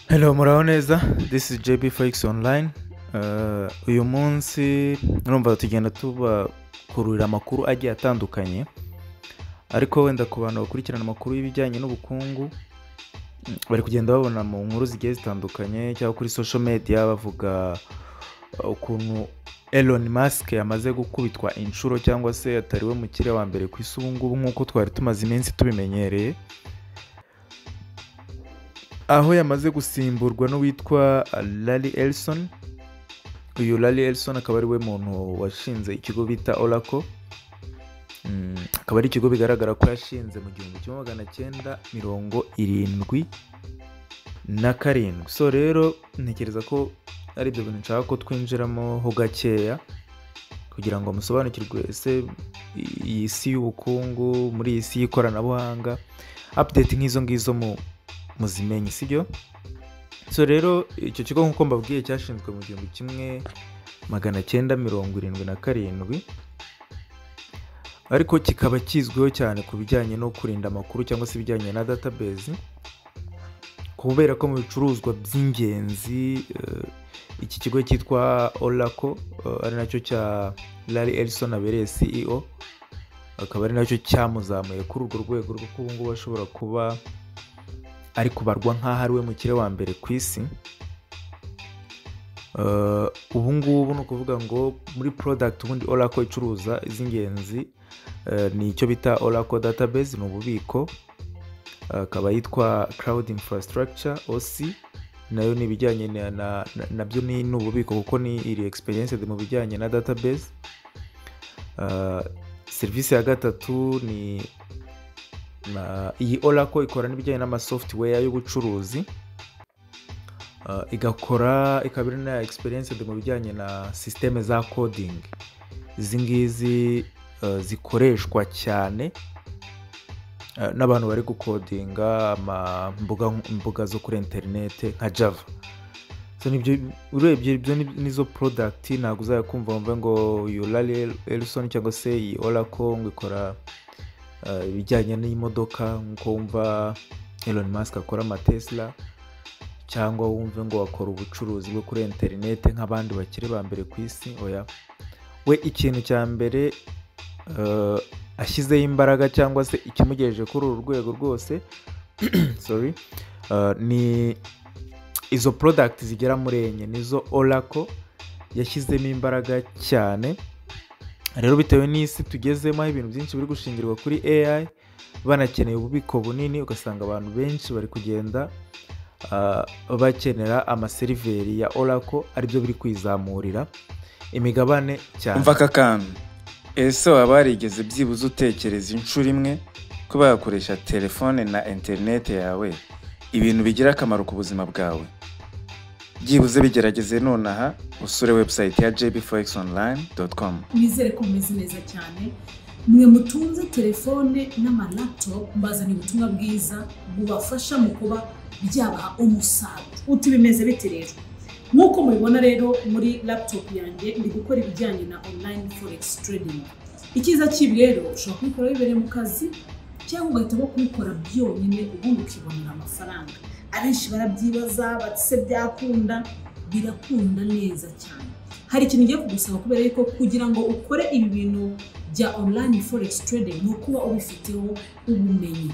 Hello, muraho neza. This is JB Forex Online. Uyu munsi urumva tugenda tubakururira amakuru agiye atandukanye, ariko wenda ku bantu bakurikirana amakuru y'ibijyanye n'ubukungu, bari kugenda babona mu nkuru zigiye zitandukanye cyangwa kuri social media bavuga ukuntu Elon Musk yamaze gukubitwa inshuro, cyangwa se atari we mukire wa mbere ku isi ubu ngubu nk'uko twari tumaze iminsi tubimenyereye, aho yamaze gusimburwa n'uwitwa Larry Ellison. Uyu Larry Ellison akaba ari we muntu washinze ikigo bita Oracle. Akaba ari ikigo bigaragara ko yashinze mu 1977. So rero ntekereza ko ari ibyo bintu nshaka ko twinjiramo ho gakeya kugira ngo musobanukirwe ese iyi si y'ubukungu, muri iyi si y'ikoranabuhanga, update nk'izo ngizo mu muzimenye, sibyo? So rero icyo kigo, nk'uko mbabwiye, cyashinzwe mu 1977, ariko kikaba kizwiho cyane ku bijyanye no kurinda amakuru cyangwa se ibijyanye na database, kubera ko mu bicuruzwa by'ingenzi iki kigo cyitwa Oracle, ari nacyo cya Larry Ellison abereye CEO, akaba ari nacyo cyamuzamuye kuri urwo rwego rwo kuba ubu ngubu ashobora kuba ari kubarwa nk'aho ari we mukire wa mbere ku isi. Ubu ngubu ni ukuvuga ngo muri product ubundi Oracle icuruza iz'ingenzi ni icyo bita Oracle Database, ni ububiko, akaba yitwa Cloud Infrastructure OC, nayo ni ibijyanye nabyo ni ububiko, kuko ni iri experience mu bijyanye na database. Serivisi ya gatatu ni iyi Oracle ikora n'ibijyanye n'ama software y'ubucuruzi, igakora, ikaba iri na experience mu bijyanye na système za coding, izi ngizi zikoreshwa cyane n'abantu bari gukodinga amambuga, imbuga zo kuri interinete nka Java. So nibyo, urebye ibyo nizo product. Ntabwo uzajya kumva wumve ngo uyu Larry Ellison cyangwa se iyi Oracle ngo ikora ibijyanye n'imodoka nk'uko wumva Elon Musk akora ama Tesla, cyangwa wumve ngo akora ubucuruzi bwo kuri interinete nk'abandi bakire ba mbere ku isi. Oya, we ikintu cya mbere ashyizeho imbaraga cyangwa se ikimugejeje kuri uru rwego rwose, sorry, ni izo product zigera muri enye, nizo Oracle yashyizemo imbaraga cyane. Rero bitewe n'isi tugezemo, aho ibintu byinshi biri gushingirwa kuri AI, banakeneye ububiko bunini, ugasanga abantu benshi bari kugenda bakenera amaseriveri ya Oracle, aribyo biri kwizamurira imigabane cyane. Umva aka kantu: ese waba warigeze byibuze utekereza inshuro imwe kuba wakoresha telefone na interinete yawe ibintu bigira akamaro ku buzima bwawe? Byibuze bigerageze nonaha, usure website ya jbforexonline.com. Nizere ko mumeze neza cyane, mwe mutunze telefone n'ama laptop. Mbazaniye ubutumwa bwiza bubafasha mu kuba byabaha umusaruro. Uti bimeze bite rero? Nk'uko mubibona rero, muri laptop yanjye ndi gukora ibijyanye na online forex trading. Icyiza cy'ibi rero, ushobora kubikora wibereye mu kazi cyangwa ugahitamo kubikora byonyine, ubundi ukibonera amafaranga. Abenshi barabyibaza bati: "Se byakunda?" Birakunda neza cyane. Hari ikintu ngiye kugusaba, kubera yuko kugira ngo ukore ibi bintu bya online forex trading ni ukuba ubifiteho ubumenyi.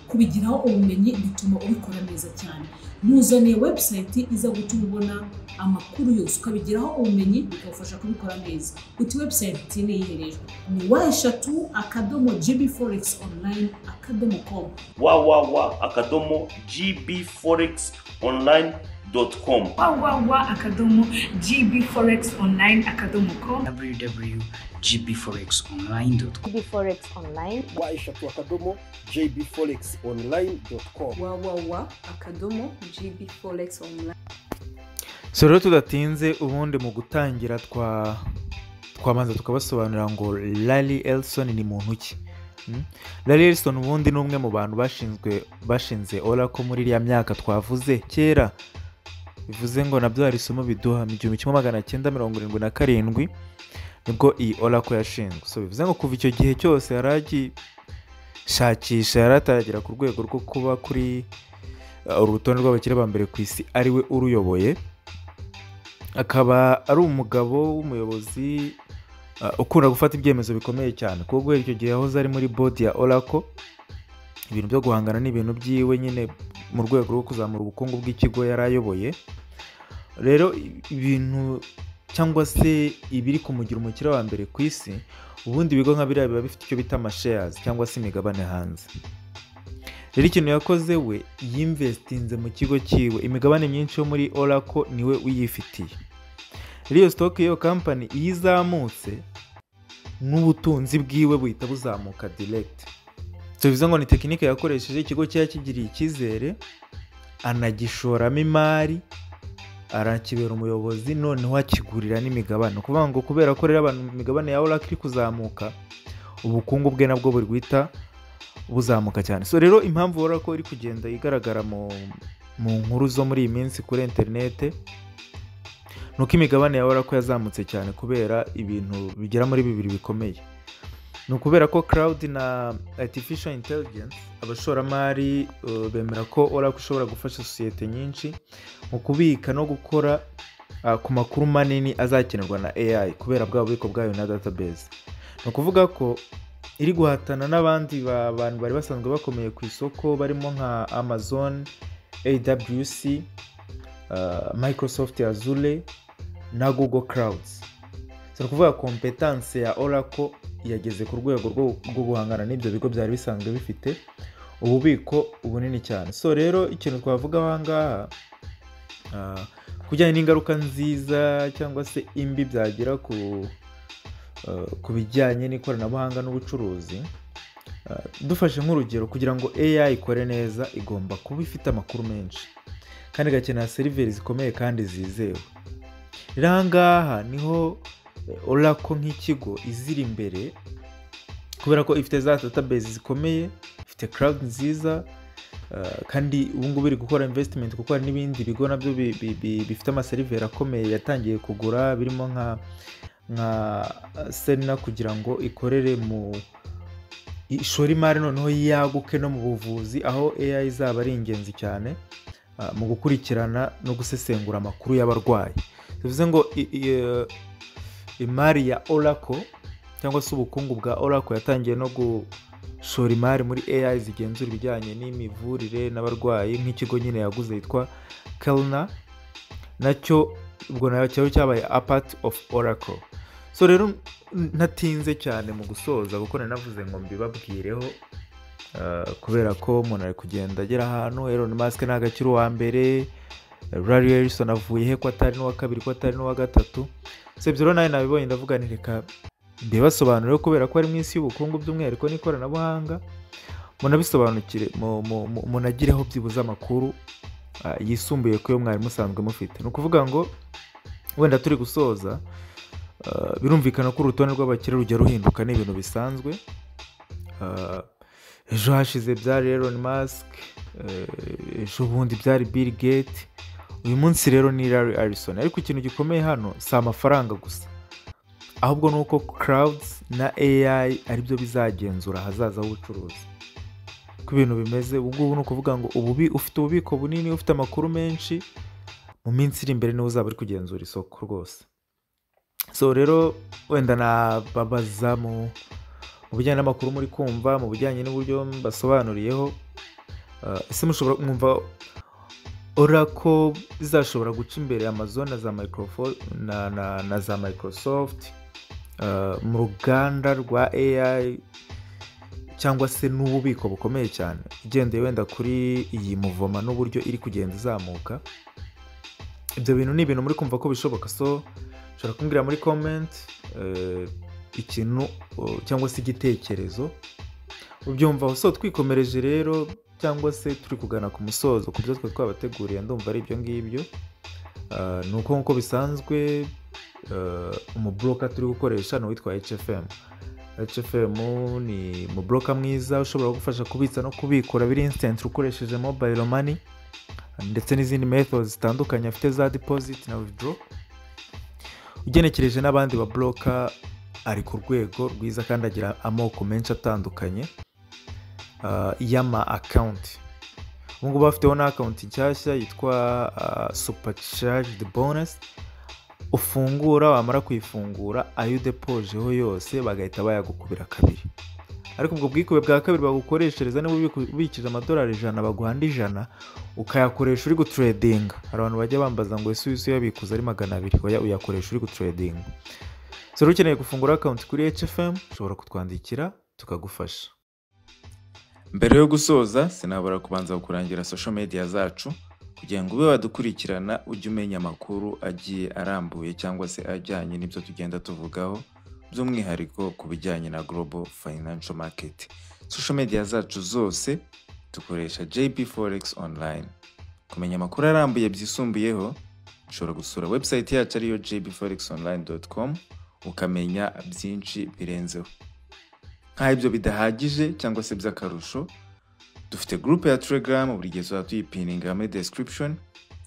Kubigiraho ubumenyi bituma ubikora neza cyane. Nkuzaniye website iza gutuma ubona amakuru yose, ukabigiraho ubumenyi, bikagufasha kubikora neza. Uti website ni iyihe rero? Ni www.gbforexonline.com. www.gbforexonline.com. www.gbforexonline.com. www.gbforexonline.com. Forex Online. www.jbforexonline.com. www.gbforexonline. So rero tudatinze, ubundi mu gutangira twabanza tukabasobanurira ngo Larry Ellison ni muntu ki? Larry Ellison ubundi ni umwe mu bantu bashinze Oracle muri iriya myaka twavuze kera, bivuze ngo nabyo hari isomo biduha. Mu 1977 nibwo iyi Oracle yashinzwe. So bivuze ngo kuva icyo gihe cyose yari agishakisha, yari ataragera ku rwego rwo kuba kuri uru rutonde rw'abakire ba mbere ku isi ari we uruyoboye. Akaba ari umugabo w'umuyobozi ukunda gufata ibyemezo bikomeye cyane, kuko guhera icyo gihe yahoze ari muri board ya Oracle. Ibintu byo guhangana n'ibintu byiwe nyine mu rwego rwo kuzamura ubukungu bw'ikigo yari ayoboye. Rero ibintu cyangwa se ibiri kumugira umukire wa mbere ku isi, ubundi ibigo nka biriya biba bifite icyo bita amashares cyangwa se imigabane hanze. Rero ikintu yakoze, we yinvestinze mu kigo cyiwe, imigabane myinshi yo muri Oracle niwe uyifitiye. Rero iyo stock y'iyo company iyo izamutse, n'ubutunzi bwiwe buhita buzamuka direct. So bivuze ngo ni tekinike yakoresheje, ikigo cye yakigiriye icyizere, anagishoramo imari, arakibera umuyobozi, noneho akigurira n'imigabane. Ni ukuvuga ngo kubera ko rero abantu imigabane ya Oracle iri kuzamuka, ubukungu bwe nabwo buri guhita buzamuka cyane. So rero impamvu Oracle iri kugenda igaragara mu nkuru zo muri iyi minsi kuri interinete, ni uko imigabane ya Oracle yazamutse cyane kubera ibintu bigera muri bibiri bikomeye. Ni ukubera ko cloud na artificial intelligence, abashoramari bemera ko Oracle ishobora gufasha sosiyete nyinshi mu kubika no gukora ku makuru manini azakenerwa na AI, kubera bwa bubiko bwayo na database. Ni ukuvuga ko iri guhatana n'abandi bantu bari basanzwe bakomeye ku isoko, barimo nka Amazon AWS, Microsoft Azure na Google Clouds. So ni ukuvuga competence ya Oracle yageze ku rwego rwo guhangana n'ibyo bigo byari bisanzwe bifite ububiko bunini cyane. So rero ikintu twavuga aha ngaha ku bijyanye n'ingaruka nziza cyangwa se imbi byagira ku bijyanye n'ikoranabuhanga n'ubucuruzi, dufashe nk'urugero, kugira ngo AI ikore neza igomba kuba ifite amakuru menshi kandi igakenera seriveri zikomeye kandi zizewe. Rero aha ngaha niho Oracle nk'ikigo izira imbere, kubera ko ifite za database zikomeye, ifite cloud nziza, kandi ubu ngubu iri gukora investment, kuko hari n'ibindi bigo nabyo bifite amaseriveri akomeye yatangiye kugura, birimo nka Cerner, kugira ngo ikorere mu ishora imari, noneho yaguke no mu buvuzi, aho AI izaba ari ingenzi cyane mu gukurikirana no gusesengura amakuru y'abarwayi. Bivuze ngo imari ya Oracle cyangwa se ubukungu bwa Oracle yatangiye no gushora imari muri AI zigenzura ibijyanye n'imivurire n'abarwayi, nk'ikigo nyine yaguze yitwa Cerner, nacyo ubwo nacyo cyabaye a part of Oracle. So rero ntatinze cyane mu gusoza, kuko nari navuze ngo mbibabwireho, kubera ko umuntu ari kugenda agera ahantu Elon Musk ntabwo akiri uwa mbere, Larry Ellison avuye he ko atari n'uwa kabiri, ko atari n'uwa gatatu? So ibyo rero nawe nabibonye, ndavuga nti reka mbibasobanurire, kubera ko ari mu isi y'ubukungu by'umwihariko n'ikoranabuhanga, munabisobanukire, munagireho byibuze amakuru yisumbuye ku yo mwari musanzwe mufite. Ni ukuvuga ngo wenda turi gusoza, birumvikana ko urutonde rw'abakire rujya ruhinduka, ni ibintu bisanzwe. Ejo hashize byari Elon Musk, ejo bundi byari Bill Gates, uyu munsi rero ni Larry Ellison. Ariko ikintu gikomeye hano si amafaranga gusa, ahubwo ni uko clouds na AI aribyo bizagenzura ahazaza h'ubucuruzi. Uko ibintu bimeze ubu ngubu, ni ukuvuga ngo ufite ububiko bunini, ufite amakuru menshi, mu minsi iri imbere niwe uzaba uri kugenzura isoko rwose. So rero wenda nababaza mu bijyanye n'amakuru muri kumva, mu bijyanye n'uburyo mbasobanuriyeho, ese mushobora mwumva Oracle izashobora guca imbere Amazon na za Microsoft na za Microsoft mu ruganda rwa AI cyangwa se n'ububiko bukomeye cyane, ugendeye wenda kuri iyi mouvement n'uburyo iri kugenda izamuka? Ibyo bintu ni ibintu muri kumva ko bishoboka? So ushobora kumbwira muri comment ikintu cyangwa se igitekerezo ubyumvaho. So twikomereje rero, cyangwa se turi kugana ku musozo ku byo twari twabateguriye, ndumva ari ibyo ngibyo. Ni uko nk'uko bisanzwe, umubroker turi gukoresha ni uwitwa HFM. HFM ni umubroker mwiza ushobora kugufasha kubitsa no kubikura biri instant ukoresheje mobile money ndetse n'izindi methods zitandukanye afite za deposit na withdraw. Ugenekereje n'abandi ba broker, ari ku rwego rwiza kandi agira amoko menshi atandukanye y'ama account. Ubu ngubu bafiteho na account nshyashya yitwa supercharged bonus, ufungura, wamara kuyifungura ayo udepojeho yose bagahita bayagukubira kabiri. Ariko ubwo bwikube bwa kabiri bagukoreshereza, niba ubikije amadolari 100 baguha andi 100, ukayakoresha uri gutradinga. Hari abantu bajya bambaza ngo: "Ese uhise uyabikuza ari 200?" Oya, uyakoresha uri gutradinga. So rero ukeneye gufungura account kuri HFM, ushobora kutwandikira tukagufasha. Mbere yo gusoza, sinabura kubanza kurangira social media zacu kugira ngo ube wadukurikirana, ujye umenya amakuru agiye arambuye cyangwa se ajyanye n'ibyo tugenda tuvugaho, by'umwihariko ku bijyanye na global financial market. Social media zacu zose dukoresha JB Forex Online. Kumenya amakuru arambuye byisumbuyeho, ushobora gusura website yacu ariyo jbforexonline.com, ukamenya byinshi birenzeho. Nk'aho ibyo bidahagije cyangwa se by'akarusho, dufite groupe ya Telegram, buri gihe tuzaba tuyipininga muri description,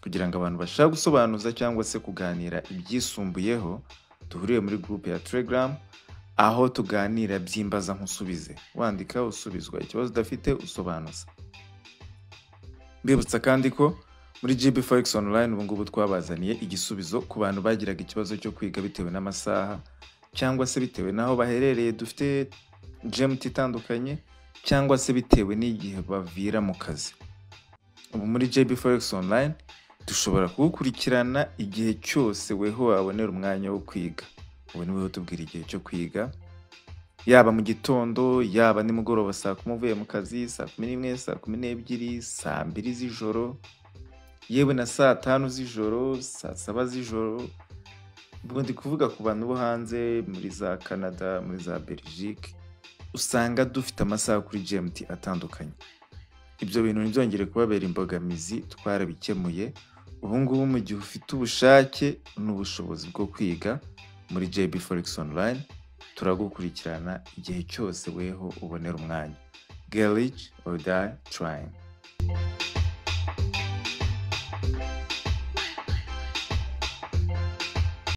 kugira ngo abantu bashaka gusobanuza cyangwa se kuganira ibyisumbuyeho duhuriye muri groupe ya Telegram, aho tuganira byimbaza nkusubize, wandika usubizwa, ikibazo udafite usobanuza. Mbibutsa kandi ko muri GB Forex Online ubu ngubu twabazaniye igisubizo ku bantu bagiraga ikibazo cyo kwiga bitewe n'amasaha cyangwa se bitewe n'aho baherereye, dufite GMT itandukanye, cyangwa se bitewe n'igihe bavira mu kazi. Ubu muri JB Forex Online dushobora kugukurikirana igihe cyose weho wabonera umwanya wo kwiga. Ubu ni wowe utubwira igihe cyo kwiga, yaba mu gitondo, yaba nimugoroba saa 10 uvuye mu kazi, saa 11, saa 12, saa 2 z'ijoro, yewe na saa 5 z'ijoro, saa 7 z'ijoro. Ubwo ndi kuvuga ku bantu bo hanze, muri za Canada, muri za Belgique, usanga dufite amasaha kuri GMT atandukanye. Ibyo bintu ntibyongere kubabera imbogamizi, twarabikemuye. Ubu ngubu mu gihe ufite ubushake n'ubushobozi bwo kwiga muri JB Forex Online, turagukurikirana igihe cyose weho ubonera umwanya. Get rich or die trying.